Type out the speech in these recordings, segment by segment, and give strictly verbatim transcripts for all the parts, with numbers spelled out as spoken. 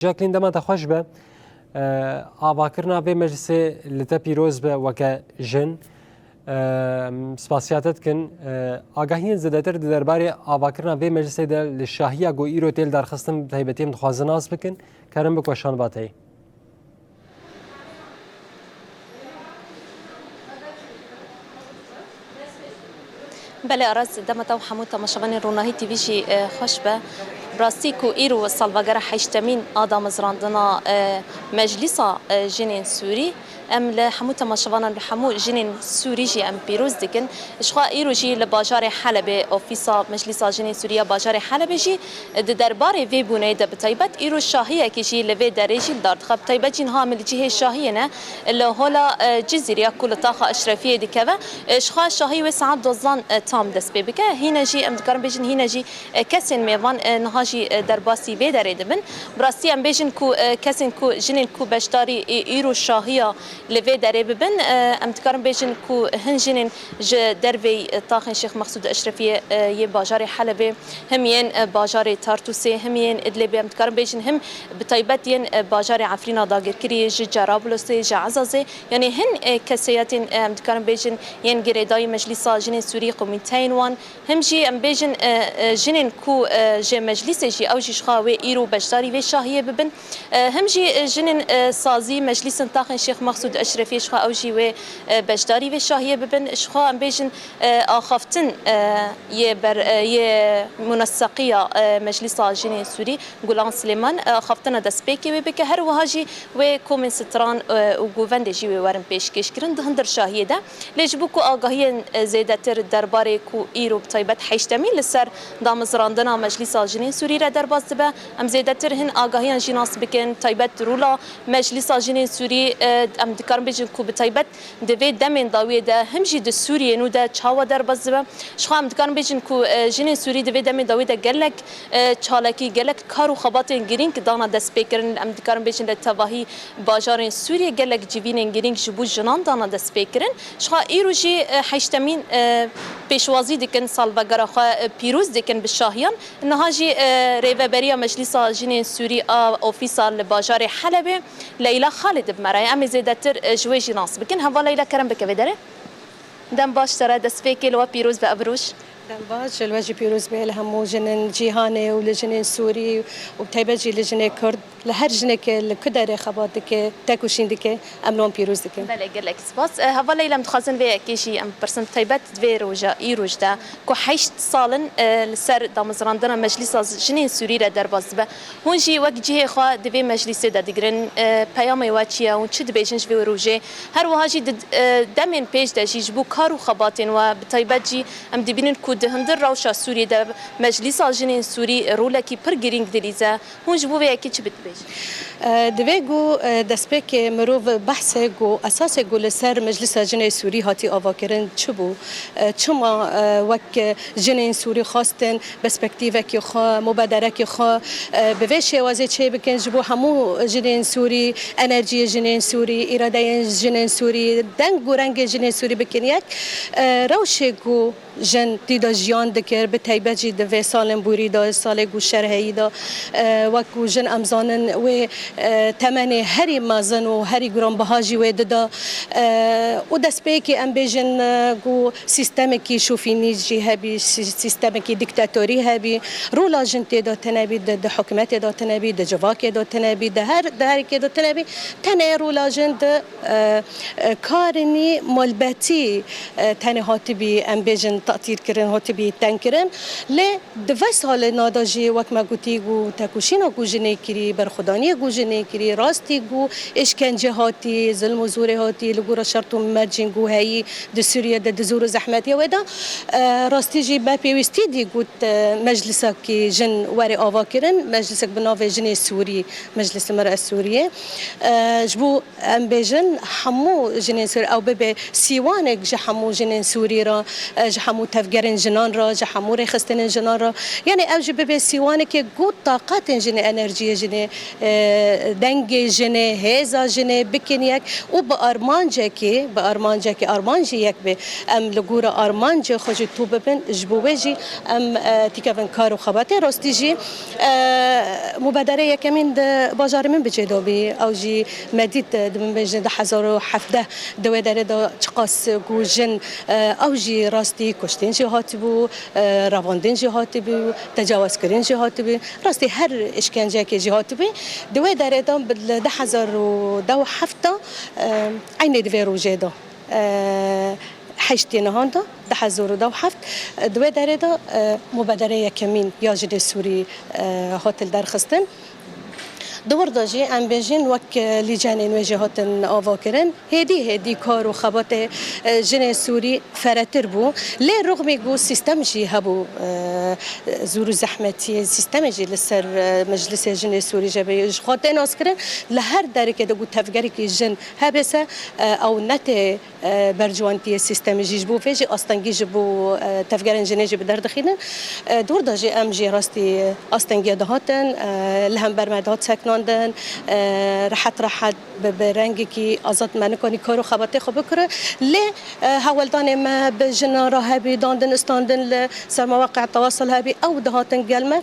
Jacqueline, dema te xweş be. E, avakirina vê meclisê li te pîroz be weke jin. E, spasiya te dikin. E, agahiyên zêdetir di derbarê avakirina vê meclisê de li şahiya ku îro tê lidarxistin bi taybetî em dixwazin nas bikin. Kerem bik weşan ba tey. Belê Aras, dema te û hemû temaşevanên Ronahî T V jî, e, xweş be. Bi rastî ku îro salvegera heştemîn a damezrandina, e, Meclîsa, e, Jinên Sûrî, em li hemû temaşevanan, li hemû jinên Sûrî jî em pîroz dikin. Jixwe îro jî li bajarê Helebê, ofîsa Meclîsa Jinên Sûrî ya bajarê Helebê jî, e, di derbarê vê bûneyê de bi taybet îro şahiyekî jî li vê derê jî li dar dixe. Bi taybet jî niha em li cihê şahiyê ne, li hola, e, Cizîr ya ku li taxa Eşrefiyê dikeve. E, jixwe şahî wê saet dozdan, e, tam dest pê bike. Hîne jî, em dikarin bêjin, hîne jî, e, kesên mêvan, e, niha jî, e, derbasî vê derê dibin. Bi rastî em bêjin ku, e, kesên ku, jinên ku beşdarî, e, îro şahiya li vê derê bibin, e, em dikarin bêjin ku hin jinên ji derveyî, e, taxên Şêx Mexsûd Eşrefiyê, e, yê bajarê Helebê, him yên, e, bajarê Tartûsê, him yên Idlibê, em dikarin bêjin, him bi taybet yên, e, bajarê Efrîna dagirkirî, ji Cerablûsê, ji Ezazê, yanî hin, e, keseyetên, e, em dikarin bêjin, yên girêdayî Meclîsa Jinên Sûrî, komîteyên wan, him jî em bêjin, e, e, jinên ku, e, ji meclîsê jî, ew jî jixwe wê îro beşdarî vê şahiyê bibin. E, him jî, e, jinên, e, sazî meclîsên taxên Şêx Mexsûd Eşrefiyê jixwe ew jî wê, e, beşdarî vê şahiyê bibin. Jixwe em bêjin, e, axaftin, e, yê ber-, e, yê muneseqiya, e, Meclîsa Jinên Sûrî Gulan Silêman, e, axaftina destpêkê wê bike. Her wiha jî wê komên stran, e, û govendê jî wê werin pêşkêşkirin di hundir şahiyê de. Lê ji bo ku agahiyên, e, zêdetir derbarê ku îro bi taybet heştemîn li ser damezrandina Meclîsa Jinên Sûrî re derbas dibe, em zêdetir hin agahiyan jî nas bikin. Taybet rola Meclîsa Jinên Sûrî, e, em dikarin bêjin ku bi taybet di vê demên dawiyê de him jî di Sûriyê nû de çawa derbas dibe. Jixwe em dikarin bêjin ku, e, jinên Sûrî di vê demên dawiyê de gelek, e, çalakî, gelek kar û xebatên girîng dana destpêkirin. Em dikarin bêjin li tevahî bajarên Sûriyê gelek civînên girîng ji bo jinan dana destpêkirin. Jixwe îro jî, e, heştemîn, e, pêşwazî dikin, salvegera xwe, e, pîroz dikin bi şahiyan. Niha jî, e, Rêveberiya Meclîsa Jinên Sûrî a ofîsa li bajarê Helebê, Leyla Xalid bi me re ye. Em ê zêdetir, e, ji wê jî nas bikin. Heval Leyla, kerem bike vê derê. Dem baş te re, destpêkê li we pîroz be ev roj. Dem baş, ji we jî pîroz be, li hemû jinên cîhanê û li jinên Sûrî û bi taybet jî li jinê Kurd, li her jinekê li ku derê xebat dike, tekoşîn dike, em li wan pîroz dikin. Belê, gelek spas. E, heval Leyla, em dixwazin vê yekê jî em bipirsin, bi taybet di vê roja, îroj de ku heşt sal in, e, li ser damezrandina Meclîsa Jinên Sûrî re derbas dibe. Hûn jî wek cihê xwe di vê meclîsê de digirin, e, peyamê we çi ye? Hûn çi dibêjin ji vê rojê? Her wiha jî di, e, demên pêş de jî ji bo kar û xebatên we, bi taybet jî em dibînin ku di hundir rewşa Sûriyê de Meclîsa Jinên Sûrî rolekî pir girîng dilîze. Hûn ji bo vê yekê çi dibêjin? E, divê ku, e, destpêkê mirov behsê ku esasê ku li ser Meclîsa Jinê Sûrî hatî avakirin çi bû? E, çima, e, wek jinên Sûrî xwestin perspektîvekî xwe, mubederekî xwe, e, bi vê şêwazê çêbikin, ji bo hemû jinên Sûrî, enerjiyê jinên Sûrî, îradeyên jinên Sûrî, deng û rengê jinên Sûrî bikin yek. E, rewşê ku jin tî de jiyan dikir, bi taybet jî di vê salên borî de, salê ku şer heyî de, e, wek ku jin em zanin wê, e, temenê herî mezin û herî giranbiha jî wê dida. E, û destpêkê em bêjin, e, ku sîstemekî şofînîst jî hebî, sî-, sîstemekî dîktatorî hebî, rola jin tê de tune bî, di, di hikûmetê de tune bî, di civakê de tune bî, di her, di herikê de tune bî, tenê rola jin di, e, e, karinî malbetî, e, tenê hatibî, em bêjin, tatîr kirin, hatibî teng kirin. Lê di vê salê nada jî, wek me gotî, ku tekoşîna ku jinê kirî, berxwedaniyê ku jinê kirî, rastî ku êşkence hatî, zilm û zorê hatî, li gora şert û mercên ku heyî di Sûriye de, di zor û zehmetiya wê de, e, rastî jî be pêwîstî dî ku, e, meclisekî jin were ava kirin, meclisek bi navê Jinê Sûrî, Meclisi Mer'e Sûriye. E, ji bo em bêjin, hemû jinên Sûrî, ew bibe sîwanek ji hemû jinên Sûrî re, e, ji hemû tevgerên jinan re, ji hemû rêxistinên jinan re. Yanî ew jî bibe sîwanekê ku taqetên jinê, enerjiyê jinê, e, dengê jinê, hêza jinê bikin yek û bi armancekê, bi armancekê, armanc jî yek be. Em li gora armancê xwe jî tû bibin, ji bo wê jî em, e, tîkevin kar û xebatê. Rastî jî, e, mubadere yekemîn di bajarê min bi cê de bî. Ew jî me dît, e, di min bêjin du hezar û hevdeh di wê derê de çiqas ku jin, e, ew jî rastî kuştin jî hatibû, e, revandin jî hatibû, tecawizkirin jî hatibû. Rastî her îşkenceyekê jî hatibû. Di wê derê de bi, li du hezar û deh û heft de, e, eynê di vê rojê de, e, heştê nihan de, du hezar û deh û heft, e, di wê derê de, e, mubadere yekemîn ya jinê Sûrî, e, hat li derxistin. Di wir de jî em bêjin wek, e, lîcenên wê jî hatin avakirin. Hêdî hêdî kar û xebatê, e, jinê Sûrî feretir bû. Lê rixmî ku sîstem jî hebû, e, zûr û zehmetiyê sîstemê jî li ser, e, meclisê jinê Sûrî jî bê ji xwe tê naskirin. Li her derekê de ku tevgerekî jin hebê se, e, ew netê e, berciwantiyê sîstemê jî ji bo vê jî astengî ji bo, e, tevgerên jinê jî bi derdixînin. E, di wir de jî em jî rastî astengiyê dihatin, e, li hember me dihat seknandin, e, rehet rehet bi, bi rengekî azad me nikanî kar û xebatê xwe bikire. Lê, e, hewldanê me bi jinan re hebî, dandin, istandin li ser mewaqi'a tewasul hebî, ew dihatin gel me.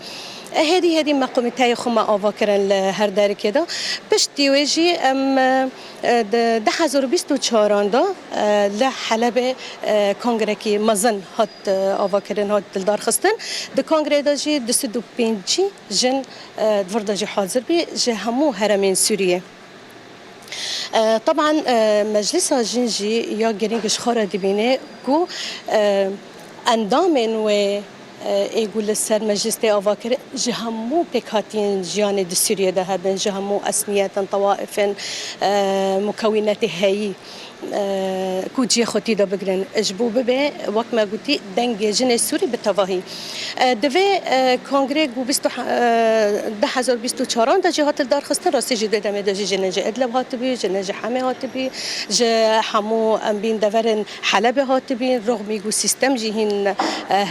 E, hêdî hêdî me komîteyê xwe me ava kirin li her derekê de. Piştî wê jî em, e, E, di du hezar û bîst û çaran de, e, li Helebê, e, kongrekî mezin hat, e, avakirin, hat dildarxistin. Di kongrê de jî du sed û pêncî jin, e, di vir de jî hazir bî ji hemû herêmên Sûriyê. E, teban, e, Meclisa Jin jî ya girîng ji xwe re dibîne ku, e, endamên wê, e, ê ku li ser meclis tê avakirin, ji hemû pêkhatiyên jiyanê di Sûriyê de hebin, ji hemû esniyetin, tewaifin, e, mukewînetê heyî, e, ku cihê xwe tî de bigrin. Ji bo bibe, wek me gotî, dengê jinê Sûrî bi tevahî. E, di vê, e, kongrê ku bîst û, e, du hezar bîst û çaran de jî hat li darxistin, rastî jî di demê de jî jinê ji Idlib hatibî, jinê ji Hemê hatibî, ji hemû em bîn deverên Helebê hatibîn, rixmî ku sîstem jî hîn, e,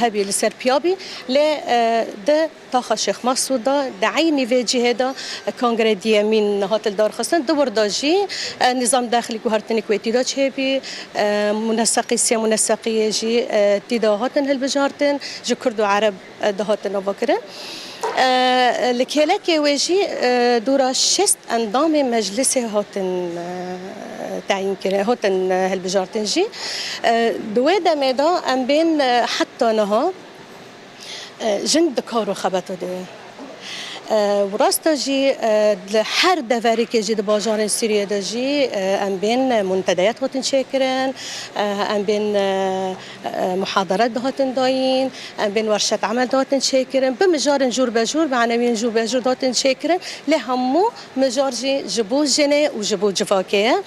hebî li ser piya bî, lê, e, di taxa Şêx Mesûd de, di eynî vê cihê de kongre diyemîn hat li darxistin. Di wir de jî, e, nîzam dexilî ku her tinik wê tî de çêbî, e, muneseqî, sê muneseqiyê jî, e, tî de hatin hilbijartin, ji Kurd û Ereb, e, dihatin avakirin. E, li kêlekê wê jî, e, dûra şêst endamê meclisê hatin, e, teyîn kirin, hatin, e, hilbijartin jî. E, di wê demê de em bên, e, heta niha, e, jin di kar û xebata de ye. E, û rasta jî, e, li her deverekê jî di bajarên Sûriyê de jî, e, em bên, e, muntedeyat hatin çêkirin, e, em bên, e, e, muhadarat dihatin dayîn, em bên werşet emel dihatin çêkirin. Bi mijarên jûr be jûr, bi enewiyên jûr be jûr dihatin çêkirin. Lê hemû mijar jî ji bo jinê û ji bo civakê ye.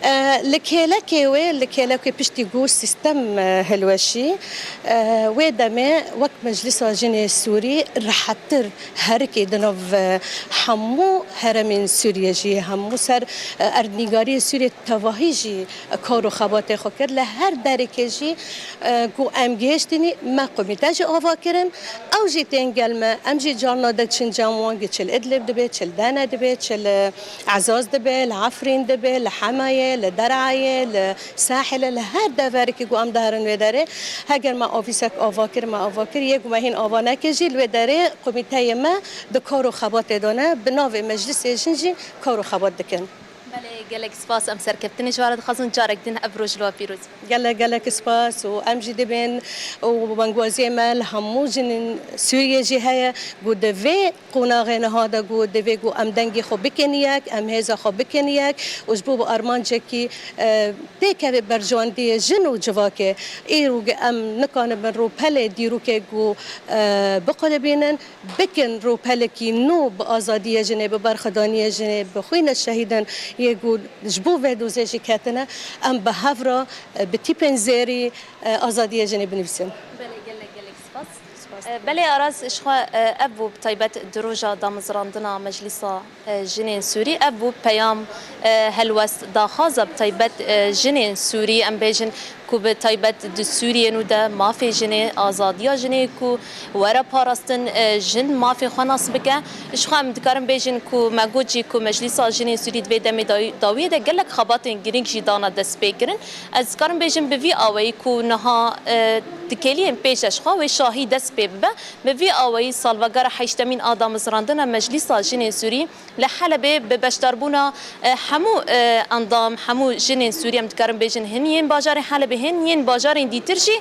E, li kêlekê wê, li kêlekê piştî ku sîstem, e, hilweşî, e, wê demê wek Meclisa Jinê Sûrî rehettir herikê di nav, e, hemû herêmên Sûriyê jî, hemû ser, e, erdnîgariyê Sûriyê tevahî jî kar û xebatê xwe kir. Li her derekê jî, e, ku em gihiştînî, me komîte jî ava kirin. Ew jî tên gel me, em jî carna diçin cem wan, gi çi li Idlib dibe, çi li Dene dibe, çi li Ezaz dibe, li Efrîn dibe, li Hemayê, li Derayê, li Sahilê, li her deverekî ku em diherin wê derê. Heger me ofîsek ava kir, me ava kir, yê ku me hîn ava nekir jî, li wê derê komîteyê me di kar û xebatê de ne, bi navê Meclisê Jin jî kar û xebat dikin. Belê, gelek spas, em serkeftinê ji we re dixwazin, carek din ev roj li we pîroz be. Gelek, gelek spas û em jî dibên û bangwaziyê me li hemû jinên Sûriyê jî heye ku di vê qonaxê niha de ku divê ku em dengê xwe bikin yek, em hêza xwe bikin yek û ji bo bi armancekî, e, pêkeve berjewendiyê jin û civakê. Îro ku em nikanibin rûpelê dîrokê ku, e, biqulibînin, bikin rûpelekî nû bi azadiyê jinê, bi berxwedaniyê jinê, bi xwîna şehîdan yê ku ji bo vê dozê jî ketine, em bi hev re, e, bi tîpên zêrî, e, azadiyê jinê binivîsin. Belê, gelek, gelek spas. Spas. E, belê Aras, ji xwe, e, ev bû bi taybet di roja damezrandina Meclisa, e, Jinên Sûrî. Ev bû peyam, e, helwest, daxwaza bi taybet, e, jinên Sûrî, em bêjin, Ku bi taybet di Sûriyê nû de mafê jinê, azadiya jinê ku were parastin, e, jin mafê xwe nas bike. Ji xwe em dikarin bêjin ku me got jî ku Meclîsa Jinên Sûrî di vê demê daw-, dawiyê de gelek xebatên girîng jî dana destpêkirin. Ez dikarim bêjim bi vî awayî ku niha, e, di kêliyên pêş de ji xwe wê şahî dest pê bibe. Bi vî awayî salvegera heştemîn a damezrandina Meclîsa Jinên Sûrî li Helebê bi beşdarbûna, e, hemû, e, endam, hemû jinên Sûrî, em dikarin bêjin, hin yên bajarê Helebê, hin yên bajarên dîtir jî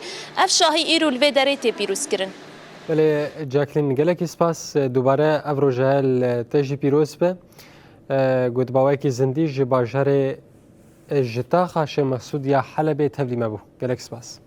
ev şahî îro li vê derê tê pîrozkirin. Belê Jacqueline, gelekî spas. Dubare ev roje li te jî pîroz be. E, gotbawekî zindî ji bajarê, e, ji taxa Şêx Mesûd ya Helebê tevlî me bû. Gelek spas.